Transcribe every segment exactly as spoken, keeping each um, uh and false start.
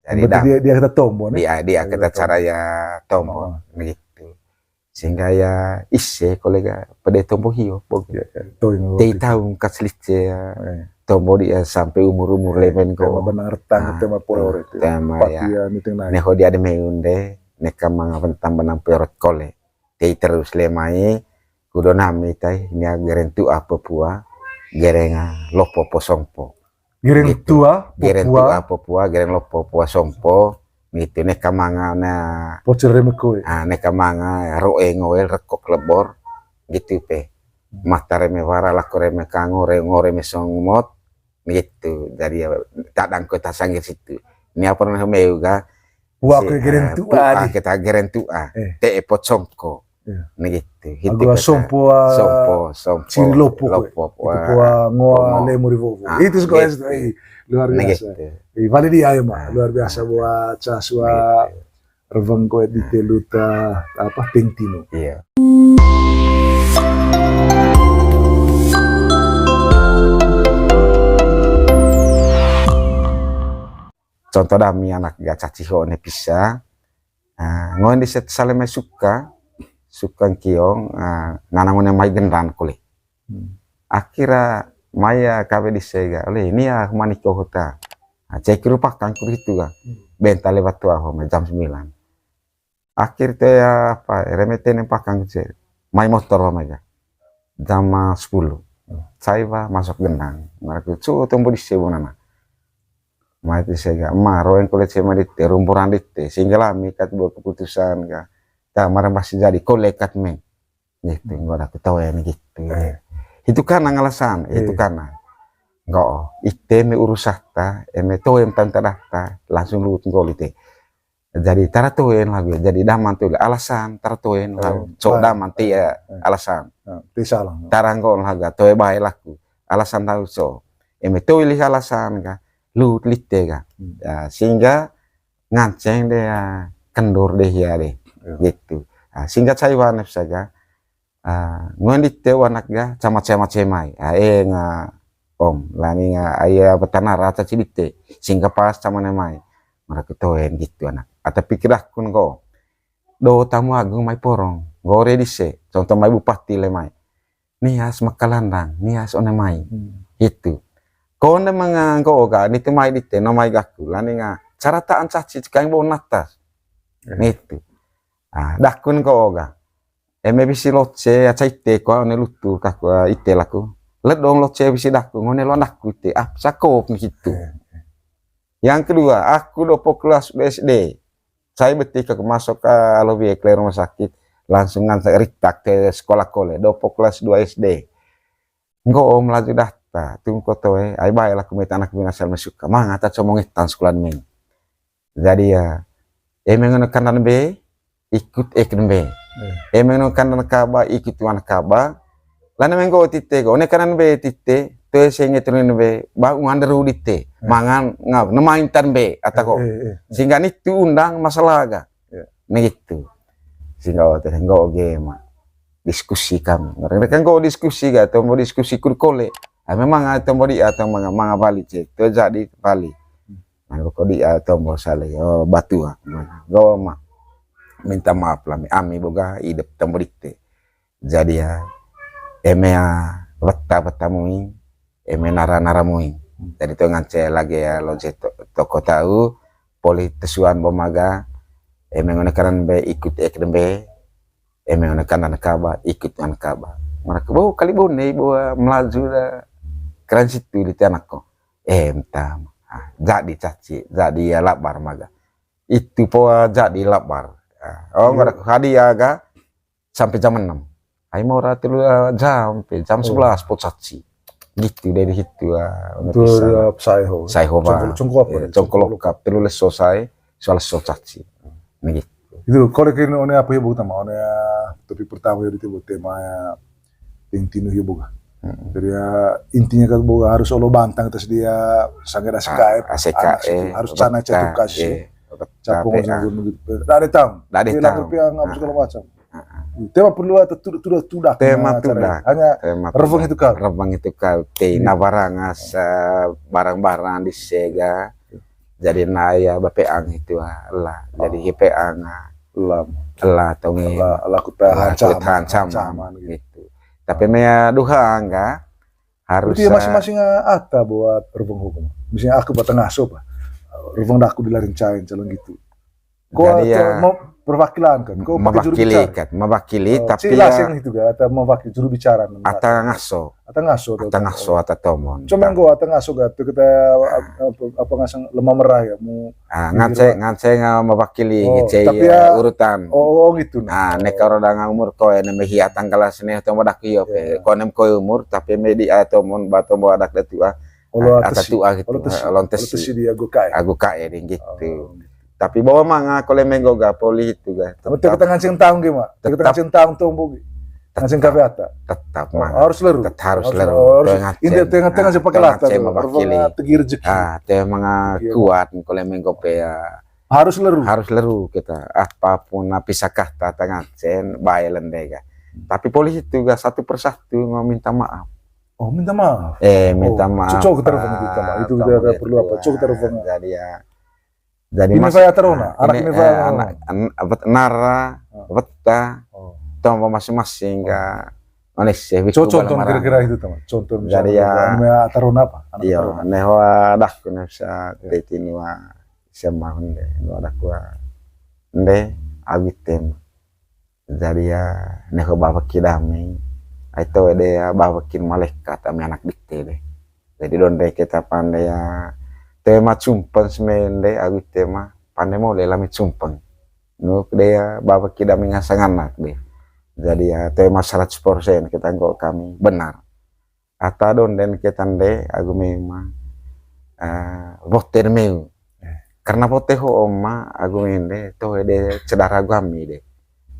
Jadi dia, dia kata tombo, dia, dia kata cara ya tombo, gitu. Sehingga ya ise kolega pede tombo hio, pokoknya. Tei tahu kaslice ya. Tombo dia sampai umur-umur lemen ko. Tema benang retang, tema polor itu. Tema ya. Neho dia de meunde, neka manga benang polor kole. Tei terus le mai, kudo nami tai, nia gereng tua po pua, gereng lopo po sompo. Gereng tua po pua, gereng lopo po pua sompo, gitu. Neka manga na pocer reme koe. Ah, neka manga roe ngoe rekok lebor, gitu pe. Mata reme wara lako reme kango, reme songmot, gitu. Jadi ya, tadang kota sangge situ. Ini apa namanya meu ga? Pua ke gereng tua, kita gereng tua. Te epot songko. Nah, gitu. Agu sompo, sompo, sompo. Ciri lopo, lopo, pua ngoa lemo di vovo. Itu sekolah itu, luar biasa. Balik dia ya, Mak. Luar biasa buat sasua. Reweng koe di telu ta apa, tentino. Iya. Contoh dami anak ga caci ho ne pisa. Ah, ngoen di set sale mai suka, suka ngkiong, ah, nanang one mai gendan kole. Akhira mai ya kawe di sega, ole ini ya maniko hota. Ah, cek rupakan kuri itu ga. Benta lewat tua ho mai jam sembilan. Akhir te ya apa, remete nem pakang ce. Mai motor wa mai ga. Jam sepuluh. Sai wa masuk gendang. Maraku cu tombo di sebo nana. Mai te sega, ma roen kole ce mai dite, rumpuran dite. Sehingga lami kat buat keputusan ga. Ta marang pasti jadi kole kat me. Gitu, nggo ada ketawa ni gitu. Itu kanang alasan, itu kanang. Nggo, ite me urus sahta, eme toe em tanta dahta, langsung luhut nggo lite. Jadi tara toe en lagu, jadi daman toe alasan tara toe en lagu. Cok daman te ya alasan. Te salah. Tara nggo lagu, toe bae laku. Alasan tahu so. Eme toe liha alasan ka, luhut lite ka. Ya, sehingga nganceng de, ya, kendur de hia de. Gitu. Ah, singkat saya wanep saja. Ah, ngoen dite wanak ga, cama-cama cemai. Ah, eh, nga, om, lani nga, aya betanara caci dite. Singkat pas cama nemai. Mereka toen gitu anak. Ata pikir akun ko. Do tamu agung mai porong. Gore dise. Contoh mai bupati le mai. Nias makalandang, nias one mai. Gitu. Ko nde manga nggo ga, nite mai dite, no mai gaku. Lani nga, cara taan caci cekaing bo natas. Gitu. Ah, dakun ko ga. Eme bisi loce, aca ite ko, one lutu, kaku, ah, ite laku. Ledong loce bisi daku, ngone lo anakku ite. Ah, sakop ni gitu. Yang kedua, aku dopo kelas S D. Saya betika ke masuk ke Alowie, ke rumah sakit, langsung ngantar ritak ke sekolah kole, dopo kelas dua S D. Nggo om laju dahta, tungko toe, ai bae laku meta anak bina sel mesuka, mangata comong etan sekolah men. Jadi ya, emeng ono kanan be, ikut ek nembe. Emeng ono kanan kaba, ikut wan kaba. Lana menggo tite go, one kanan be tite, toe senge tunu nembe, ba ungan deru dite. Mangan ngap, nemain tan be, atako. Sehingga nitu undang masalah ga. Nah gitu. Sehingga oh, teh, nggo oge ma. Diskusi kami. Mereka nggo diskusi ga, tombo diskusi kur kole. Ah, memang ah, tombo di atau manga, manga bali cek, toe jadi bali. Nah, ko di ah, tombo sale, oh, batua. Nggo ma. Minta maaf lah, ami boga hidup tombo dite. Jadi ya, eme ya, weta-weta mui, eme nara-nara mui. Jadi to ngance lagi ya, loje to-, toko tahu, poli tesuan bo maga, eme ngone kanan be ikut ek dembe, eme ngone kanan kaba, ikut ngan kaba. Mereka, bo, kali bone, bo, melaju da, keren situ di tianakku. Eh, entah, ah, jadi caci, jadi ya labar maga. Itu po, ah, jadi labar. Ah, oh, mereka hadiah ga, sampai jam enam. Ai mau ra telu, eh, jam, pe jam sebelas po caci. Gitu deh di situ, ah, ono pisang. Sai ho. Sai ho ba. Congko, congko apa? Congko lokap, telu leso sai, sua leso caci. Nah, gitu. Itu kalau kira one apa ya, Bu, tama, one, ah, topik pertama ya, itu, Bu, tema ya, yang tinu ya, Bu. Jadi ya, intinya kan, Bu, harus olo bantang atas dia, sanggar A C K F, A C K F, harus sana catu kasih. Capung, ada tam. Ada tam. Rupiah, segala macam. Tema perlu ada tudak, tudak, tudak. Tema tudak. Hanya reveng itu kau. Reveng itu kau. Te na barang asa, barang-barang di sega. Jadi na ya bapeang itu, ah, ela. Jadi hipeang, ah, ela, ela tonge. Ela, ela kut tahan sama, gitu. Tapi mea duha angga harus, berarti ya, ah, masing-masing, ah, ata buat rubung hukum. Misalnya aku buat tengah sop, ah. Rubung daku di Larincain, calon gitu. Ko jadi ya, mau perwakilan kan? Ko pakai juru bicara kan? Mewakili, tapi ya, itu ga, ata mewakili juru bicara. Ata ngaso. Ata ngaso, ata ngaso, ata tomon. Cuma nggo ata ngaso ga tuh kita, apa, apa ngasang lemah merah ya, mau. Ah, ngance, ngance nga mewakili, oh, tapi ya, urutan. Oh, oh, gitu, nah. Ah, ne karo danga umur ko ya, ne mehi ata nggalas ne, tombo dak iyo pe. Ko nem ko umur, tapi medi, ah, tomon, ba tombo adak da tua. Olo ata tua gitu, olo tesi, olo tesi di agu kae. Agu kae ding gitu. Oh, gitu. Tapi bawa manga kole menggo ga poli itu ga. Tetap. Kita nganceng taung ge, Mak. Kita nganceng taung tombo ge. Nganceng kafe ata. Tetap, oh, manga. Harus leru. Tetap harus leru. Harus. Inde tengah-tengah sepakat lah. Tegir rezeki. Ah, tengah manga kuat kole menggo pe ya. Harus leru. Harus leru kita. Apapun na pisah kata ta nganceng, bae lende ga. Tapi poli itu ga satu persatu mau minta maaf. Oh, minta maaf. Eh, minta maaf. Cocok terus minta maaf. Itu kita perlu apa? Cocok terus. Jadi ya, jadi ini mas-, kayak terona, ah, anak ini, ini kayak, eh, anak, an-, apa, nara, ah, weta, oh, tombo masing-masing ga. Manis ya, cocok contoh kira-kira itu, teman. Contoh misalnya, jadi ya, anu ya, terona apa? Anak, iya, terona. Neho dak ne bisa teti nua sema hunde, nua dak wa. Nde, awitem. Jadi ya, neho ba weki dami. Ai to ede ya, ba weki malaikat ami anak dikte de. Jadi donde keta pande ya, tema cumpeng semende, agu tema pande mole lami cumpeng. Nuk de ya, ba weki dami ngasang anak de. Jadi ya, tema seratus persen kita nggo kami benar. Ata donden keta nde agu mema, eh, wote meu. Eh. Karena wote ho oma agu mende to de cedara agu ami de.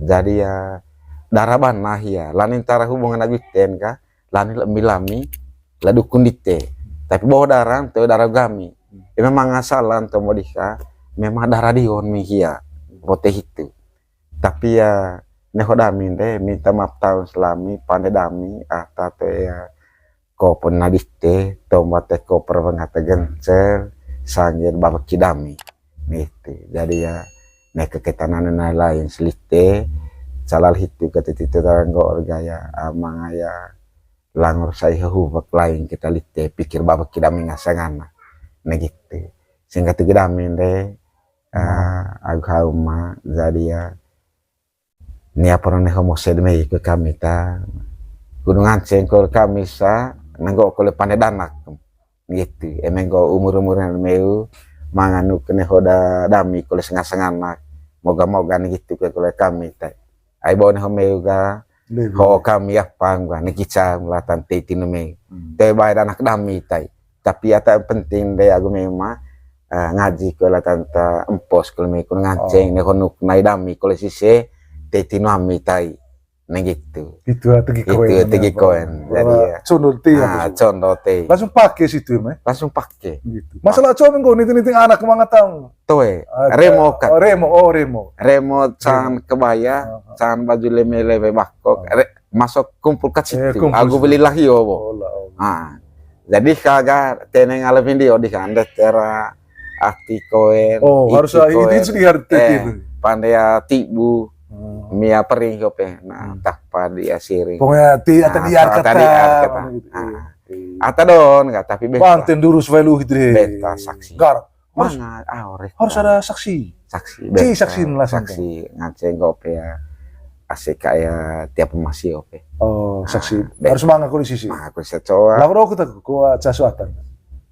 Jadi ya dara bana hia, lani ntara hubungan agu iten ka, lani lembi lami, la dukun dite. Tapi bo dara to dara agu ami. Hmm. Ya memang asalan to modika, memang dara dion mi hia, wote hitu. Tapi ya, neho dami nde, minta maaf taun selami, pande dami, ata te ya, ko pernah dite, tomba te ko perwenga te gencel, sangir ba weki dami. Gitu. Jadi ya, neke ketanan na lain selite, calal hitu kete titu taranggo orga ya, amang ya, langor sai hehubek lain kita lite, pikir ba weki dami ngasangana. Nah gitu. Sehingga tu dami nde, ah, agu hauma, jadi ya, nia pernah neho mose de mei ke kami ta. Gunung Anceng ko kami sa, nanggo ko le pande danak. Gitu. Eme nggo umur-umur meu, manganu ke neho da dami ko le sengah-sengah anak. Moga-moga ni gitu ke ko le kami ta. Ai bo neho meu ga, ho kami apa ngga, ne kica latan te tinu me. Hmm. Te bae anak dami tai. Tapi ata penting de agu mema, eh, ngaji ko latan ta empos ko le me ko nganceng, ne honuk nai dami ko le sise, te tinu ami tai. Nah gitu. Itu ya, tegi koen. Itu ya, tegi koen. Jadi ya. Condo te. Ah, condo te. Langsung pakai situ, me. Langsung pakai. Gitu. Masalah condo nggo niting-niting anak manga taung. Toe, ah, remo kat. Oh, remo, oh, remo. Remo can kebaya, can baju leme-leme bakok. Re-, masuk kumpul kat situ. Agu beli lahio bo. Ah. Jadi kaga teneng ala video di kande tera ati koen. Oh, harus itu, itu diharus itu. Pande ya tibu. Mia pering kope. Nah, tak pa dia siring. Pokoknya ti ata diar kata. Ata don enggak, tapi beta. Panten durus velu gitu deh. Beta saksi. Gar. Manga, ah, ore. Harus ada saksi. Saksi, saksi saksi ngaceng kope ya. Asik kayak tiap masih oke. Oh, saksi. Harus manga kondisi sih. Manga kondisi coa. Lah, aku tak ku casuatan.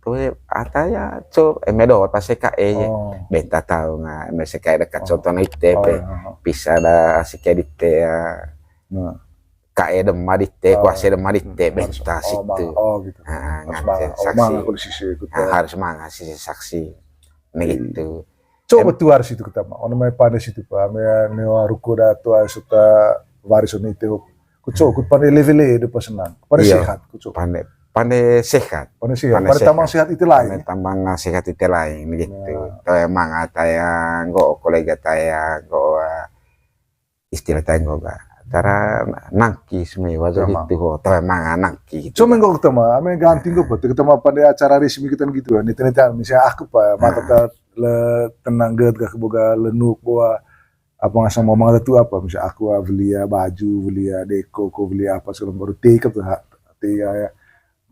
Tuh, ata ya, co, eme dohot pas kayak ya. Oh. Beta tahu nggak, eme kayak dekat contohnya ite pe. Bisa ada asik kayak dite ya. Nah. Kae dema dite, kuase dema dite, beta situ. Oh, gitu. Harus manga, saksi. Harus manga sih saksi. Nah, gitu. Coba tuar situ kita mah. Ono mai pande situ pa. Ame newa ruko da tua suta waris oni teo. Ku co, ku pande levele de pas senang. Pande sehat, ku co. Pande, pande sehat. Pande sehat. Pande tambang sehat ite lain. Pande tambang sehat ite lain gitu. Nah. Taya manga taya nggo kolega taya nggo, eh, istilah tenggo ga. Tara nangkis me wajo itu ho, tara manga nangkis. Cuma nggo ketemu, ame ganti nggo betul ketemu pada acara resmi kita gitu kan. Nita-nita misalnya aku pa, mata ta le tenang gak, gak boga lenuk boa apa ngasang mau mangata tu apa, misal aku ah, beli ya baju, beli ya deko, ko beli apa segala macam, baru take up tuh, ha, take ya,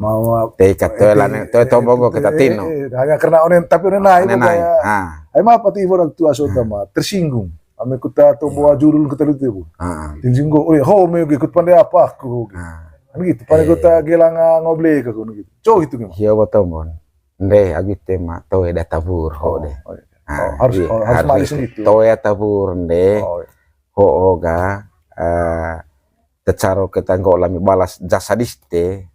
mau apa, Take up tuh lah, tuh tombo gua kita tino. Hanya karena onen, tapi onen naik Onen naik. Ah. Ayo apa tuh ibu orang tua so tama tersinggung. Ame kuta tombo judul kita lutu bu. Ah. Tersinggung, oh ho me ikut pandai apa aku. Ah. Kan gitu, pandai kuta gelang ngoble ke gitu. Cowok gitu gimana? Hio bo tombo. Nde, agi tema toe da tabur ho de. Oh, harus, Iya, oh, harus manis gitu. Toe da tabur nde. Oh, iya. Ho ga eh tecaro kita nggo lami balas jasa diste.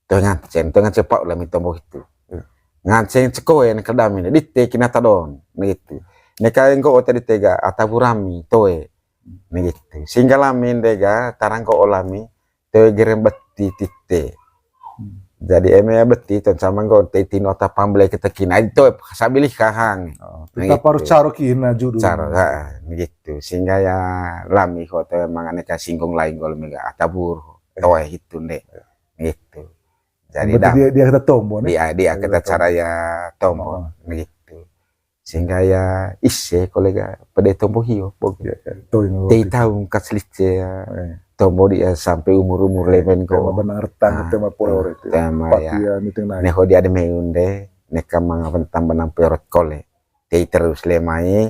Toe nganceng, toe nganceng pau lami tombo hitu. Iya. Nganceng cekoe ne kedami ne dite kina tadon, ne gitu. Neka nggo ote ditega ataburami toe, ne gitu. Sehingga lami ndega tarang nggo lami toe gereng beti tite. Jadi eme beti ton sama nggo te tino ata pamble kita kina toe sabili kahang. Oh, tetap harus caro kina judul. Caro, ha, ne gitu. Sehingga ya lami ho toe mangane ka singgung lain nggo lami ga atabur toe hitu nde. Gitu. Jadi Berarti dia, dia kata tombo nih. Dia, dia kata cara ya tombo gitu. Sehingga ya ise kolega pede tombo hio pokoknya. Toy no. Tei tahu kaslice ya. Tombo dia sampai umur-umur lemen Tema ko. Benang Retang, tema poror itu. Tema Empat ya. Dia meeting naik. Neho dia ada meunde, neka manga benang porot kole. Tei terus lemai,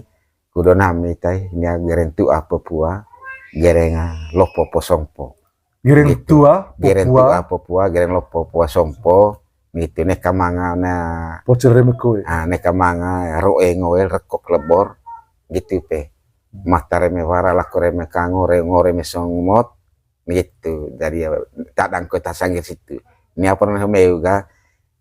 kudo nami tai, nia gereng tua Papua, gereng lopo posongpo. Gereng tua, Gereng Papua. Tua Papua, gereng lopo posongpo. Gitu, neka manga na, Pocel reme koe. Ah, neka manga roe ngoel rekok lebor. Gitu pe. Mata reme wara, lako reme kango, re ngore me songmot. Gitu. Jadi ya, tadang ko tasangge situ. Ini apa namanya meu ga?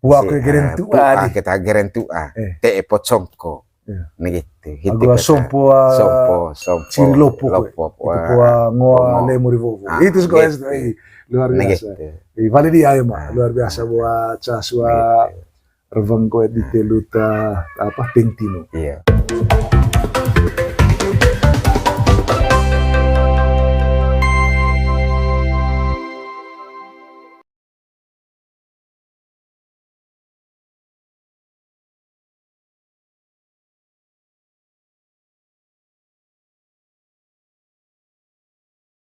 Pua koe gereng tua di. Kita gereng tua. Eh. Te epot songko. Iya. Nih gitu. Agu sompo, ah, Sompo, sompo. Ciri lopo koe. Lopo, Itu pua ngoa lemo di vovo. Itu sekolah S D I. Luar biasa. Ih, balik di ayo mah. Luar biasa buat sasua reveng koe di teluta apa, tentino. Iya.